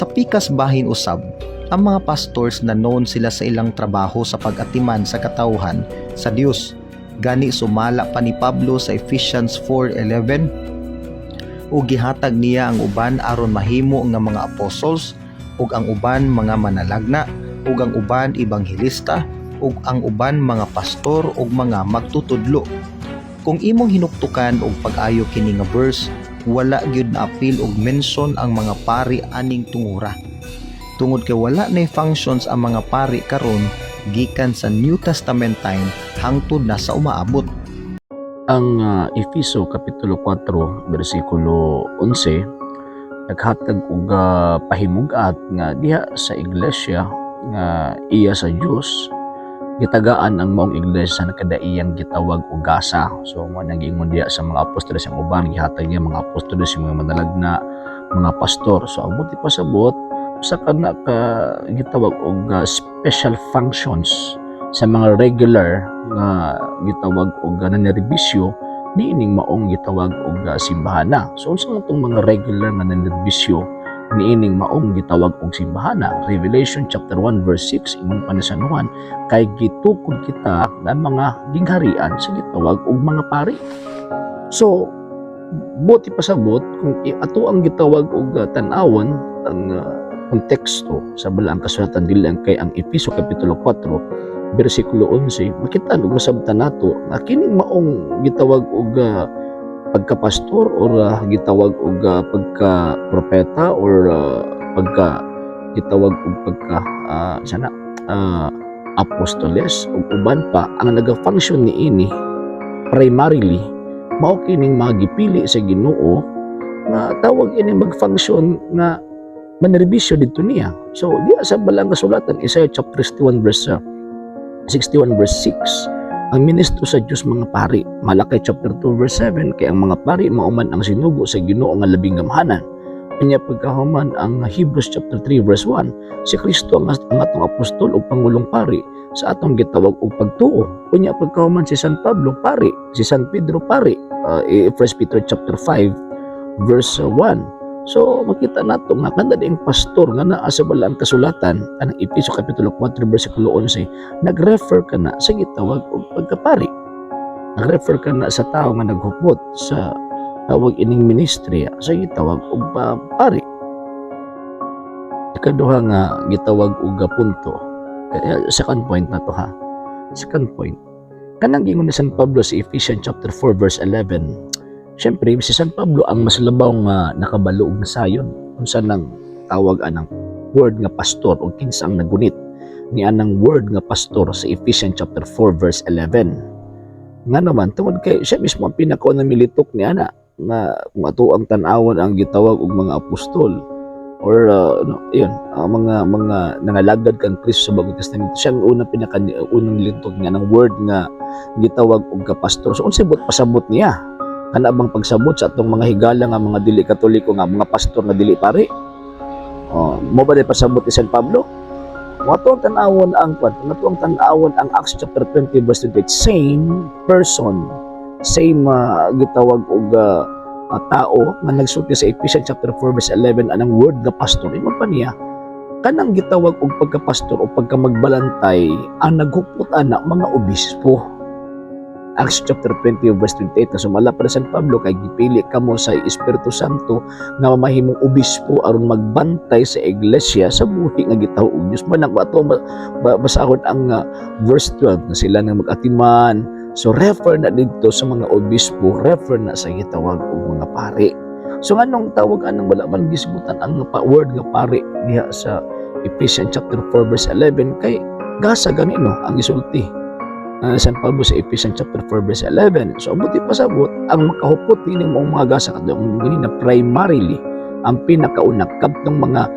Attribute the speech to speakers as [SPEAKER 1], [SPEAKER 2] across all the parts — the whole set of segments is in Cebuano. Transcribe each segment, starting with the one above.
[SPEAKER 1] Sa pikas bahin usab, ang mga pastors na known sila sa ilang trabaho sa pag-atiman sa katawhan sa Dios. Gani sumala pa ni Pablo sa Ephesians 4:11, ug gihatag niya ang uban aron mahimo nga mga apostles, ug ang uban mga manalagna, ug ang uban ebanghelista, ug ang uban mga pastor ug mga magtutudlo. Kung imong hinuktukan og pag-ayo kini nga verse, wala gyud na apil og mention ang mga pari aning tungura. Tungod kay wala nay functions ang mga pari karon gikan sa New Testament time hangtod na sa umaabot.
[SPEAKER 2] Ang Efeso kapitulo 4 bersikulo 11 naghatag og pahimug-at nga diha sa iglesia nga iya sa Dios, gitagaan ang maong iglesia sa nakadaiyang gitawag og gasa. So mo nang giingon diha sa mga apostoles ang uban, gihatag niya mga apostoles, yung mga manalagna, mga pastor. So ang buot ipasabot sa kana ka gitawag og special functions sa mga regular nga gitawag og nanerbisyo niining maong gitawag og simbahana. So unsa man tong mga regular nga nanerbisyo niining maong gitawag og simbahana? Revelation chapter 1 verse 6, ingon pa ni San Juan, kay gitukod kita nga mga gingharian sa gitawag og mga pari. So buot ipasabot, kung ato ang gitawag og tan-awon ang konteksto sa Balaang Kasulatan, dili lang kay ang Efeso kapitulo 4 bersikulo 11, makita ug masabtan nato nga kining maong gitawag og pagkapastor or gitawag og pagka propeta or pagka gitawag og pagka sana apostoles ug uban pa, ang naga-function niini primarily mao kining mga gipili sa Ginoo nga tawag ini mag-function nga manerbisyo didto niya. So diha sa Balaang Kasulatan, Isaiah chapter 61 verse 61 verse 6, ang ministro sa Dios mga pari. Malakay chapter 2 verse 7, kay ang mga pari mao man ang sinugo sa Ginoo nga labing gamhanan. Unya pagkahuman, ang Hebrews chapter 3 verse 1, si Kristo ang atong apostol ug pangulong pari sa atong gitawag og pagtuo. Unya pagkahuman, si San Pablo pari, si San Pedro pari, 1 Peter chapter 5 verse 1. So makita nato nga kada ding pastor nga naa sa Balaang Kasulatan anang Efeso kapitulo 4 bersikulo 11, nagrefer ka na sa gitawag og pagkapari. Nagrefer ka na sa tao nga naghupot sa tawag ining ministry sa gitawag og pari. Ikaduha nga gitawag og punto. Kaya second point na to ha. Second point. Kanang gingon ni San Pablo sa Ephesians chapter 4 verse 11. Siyempre, si San Pablo ang mas labaw nga nakabalo og nasayon unsa nang tawag anang word nga pastor o kinsa ang nagunit ni anang word nga pastor sa Ephesians chapter 4 verse 11. Nga naman, tungod kay siya mismo ang pinakaunang militok ni ana nga kung ato ang tan-awon ang gitawag og mga apostol or no, yun, ang mga nangalagad kang Kristo sa Bagong Testamento, siya ang unang pinaka unang litok nga ng word nga gitawag og kapastor. So unsay buot pasabot niya? Kana bang pagsabot sa atong mga higala nga mga dili Katoliko nga mga pastor nga dili pari? Oh, mo ba di pasabot ni San Pablo? Kung ato ang tan-awon ang kwan, kung ato ang tan-awon ang Acts chapter 20 verse 28, same person, same gitawag og tao nga nagsulti sa Ephesians chapter 4 verse 11 anang word nga pastor. Ingon pa niya, kanang gitawag og pagkapastor o pagkamagbalantay ang naghupot ana mga obispo. Acts chapter 20 verse 28 na sumala para San Pablo, kay gipili kamo sa Espiritu Santo nga mamahimong obispo aron magbantay sa iglesia sa buhi nga gitaho og Dios. Man ang ato basahon ang verse 12 na sila nga mag-atiman. So refer na didto sa mga obispo, refer na sa gitawag og mga pari. So nganong tawag anang wala man gisgutan ang word nga pari diha sa Ephesians chapter 4 verse 11? Kay gasa gani no ang gisulti San Pablo sa Ephesians chapter 4 verse 11. So ang buot ipasabot, ang makahupot niini mong mga gasa kadtong gani na primarily ang pinakauna kadtong mga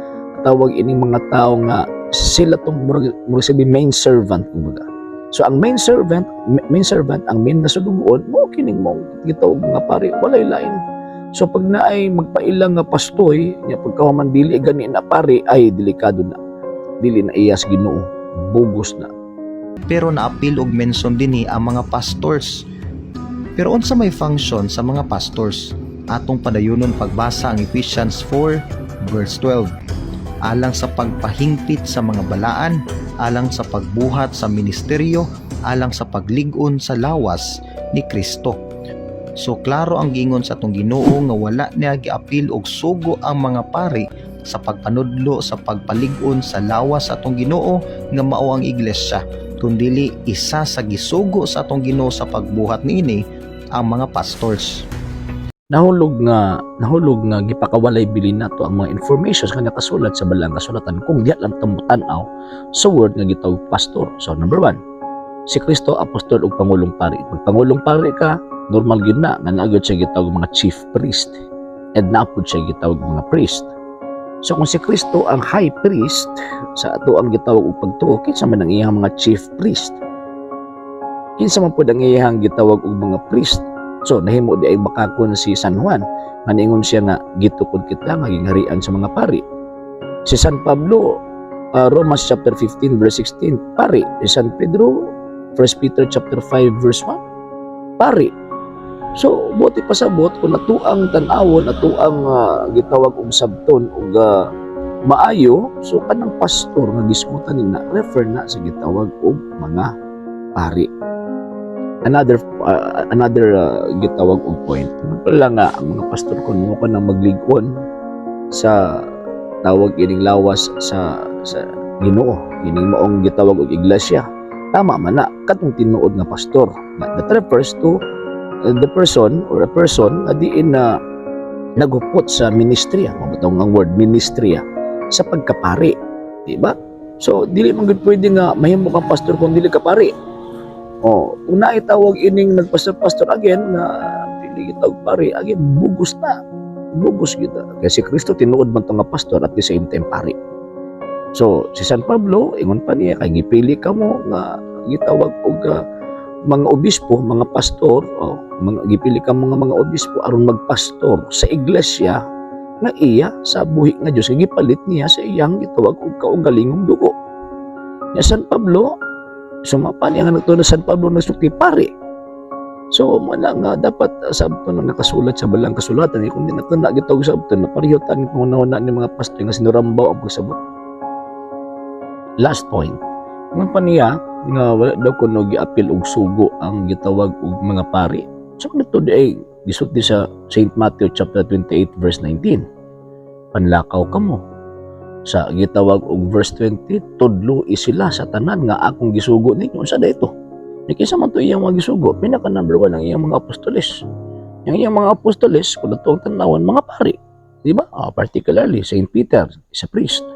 [SPEAKER 2] tawag ining mga tao nga sila tong murag sabi main servant kumbaga. So ang main servant, ang main na sulugoon mo kining mo gitawag mga pari, walay lain. So pag naay magpailang nga pastoy nya pagkahuman dili gani na pari, ay delikado na. Dili na iya sa Ginoo, bugos na.
[SPEAKER 1] Pero naapil og mention dinhi ang mga pastors. Pero unsa may function sa mga pastors? Atong padayonon pagbasa ang Ephesians 4 verse 12. Alang sa pagpahingpit sa mga balaan, alang sa pagbuhat sa ministeryo, alang sa paglig-on sa lawas ni Kristo. So klaro ang gingon sa atong Ginoo nga wala niya giapil og sugo ang mga pari sa pagpanudlo sa pagpalig-on sa lawas sa atong Ginoo nga mao ang iglesia, kundili isa sa gisugo sa atong Ginoo sa pagbuhat niini ang mga pastors.
[SPEAKER 2] Nahulog nga gipakawalay bilin nato ang mga informations nga nakasulat sa Balaang Kasulatan kung diha lang ta motan-aw sa word nga gitawag pastor. So number one, si Kristo apostol ug pangulong pari. Pag pangulong pari ka, normal gyud na nga naa gyud siya gitawag mga chief priest and naa pod siya gitawag mga priest. So kung si Kristo ang high priest sa ato ang gitawag og pagtuo, kinsa man ang iyang mga chief priest? Kinsa man pud ang iyang gitawag og mga priest? So nahimo di ay bakakon si San Juan nga niingon siya nga gitukod kita nga gingharian sa mga pari. Si San Pablo, Romans chapter 15 verse 16, pari. Si San Pedro, 1 Peter chapter 5 verse 1, pari. So buot ipasabot, kung atoang tan-awon, atoang gitawag og sabton og maayo, so kanang pastor nga gisgutan nila refer na sa gitawag og mga pari. Another gitawag og point pala nga ang mga pastor kun mo kanang maglig-on sa tawag ining lawas sa Ginoo, ining maong gitawag og iglesia, tama man na katong tinuod nga pastor that refers to the person or a person nga diin na naghupot sa ministriya, mabutong ang word ministriya sa pagkapari, di ba? So dili man gud pwede nga mahimo kang pastor kung dili ka pari. Oh, kung naitawag ining nagpastor-pastor again nga dili gitawag pari, again bugos na. Bugos kita. Kasi si Kristo tinuod man to nga pastor, at the same time pari. So si San Pablo ingon pa niya kay gipili kamo nga gitawag og mga obispo, mga pastor, oh, mga gipili ka mga obispo aron magpastor sa iglesia nga iya sa buhi nga Dios nga gipalit niya sa iyang gitawag og kaugalingong dugo. Nya San Pablo, sumapa niya nga nagtuo San Pablo nagsulti pari. So mao na nga dapat sabton na nakasulat sa Balaang Kasulatan, eh, kung di nato na gitawag sabton na pareho tan pangunahuna ni mga pastor nga sinurambaw ang pagsabot. Last point. Ingon pa niya nga wala daw kuno giapil og sugo ang gitawag og mga pari. So dito di ay gisulti sa St. Matthew chapter 28 verse 19. Panlakaw kamo. Sa gitawag og verse 20, tudlo sila sa tanan nga akong gisugo ninyo. Unsa da ito? Ni kinsa man to iyang mga gisugo? Pinaka number one ang iyang mga apostoles. Yang iyang mga apostoles, kung ato ang tanawon, mga pari. Di ba? Ah, particularly, St. Peter is a priest.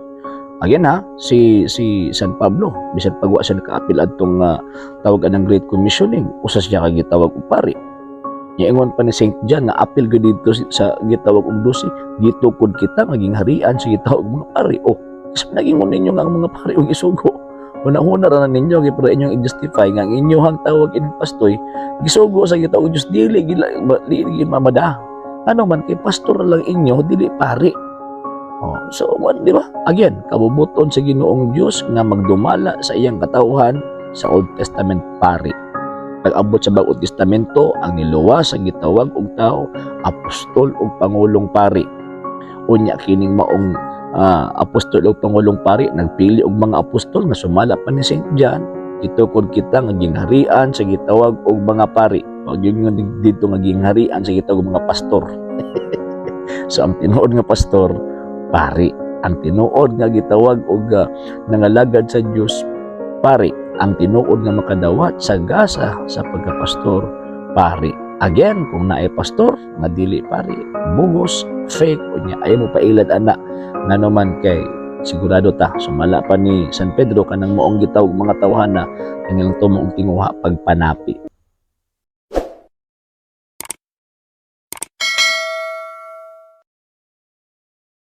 [SPEAKER 2] Again ha, si si San Pablo, bisan pag wa siya nakaapil adtong tawag anang Great Commissioning, usa siya ka gitawag og pari. Nya ingon pa ni St. John nga apil gyud dito sa gitawag og 12, gitukod kita nga gingharian sa gitawag og mga pari. Oh, is nagingon ninyo nga ang mga pari og isugo. Una-una ra na ninyo kay para inyong i-justify nga ang inyong tawag ining pastoy gisugo sa gitawag og Dios, dili gila dili mamada. Ano man kay pastor lang inyo, dili pari. Oh, so one, di ba? Again, kabubuton sa Ginoong Dios nga magdumala sa iyang katawhan sa Old Testament, pari. Pag-abot sa Bagong Testamento, ang niluwas ang gitawag og tao, apostol ug pangulong pari. Unya kining maong apostol ug pangulong pari nagpili og mga apostol nga sumala pa ni St. John, gitukod kita nga gingharian sa gitawag og mga pari. Wag yun nga dito nga gingharian sa gitawag og mga pastor. So ang tinuod nga pastor, pari. Ang tinuod nga gitawag og nangalagad sa Dios, pari. Ang tinuod nga makadawat sa gasa sa pagkapastor, pari. Again, kung naay pastor nga dili pari, bugos, fake, unya ay mo pailad ana, ngano man kay sigurado ta sumala pa ni San Pedro kanang maong gitawag mga tawhana ang ilang tumo og tinguha pagpanapi.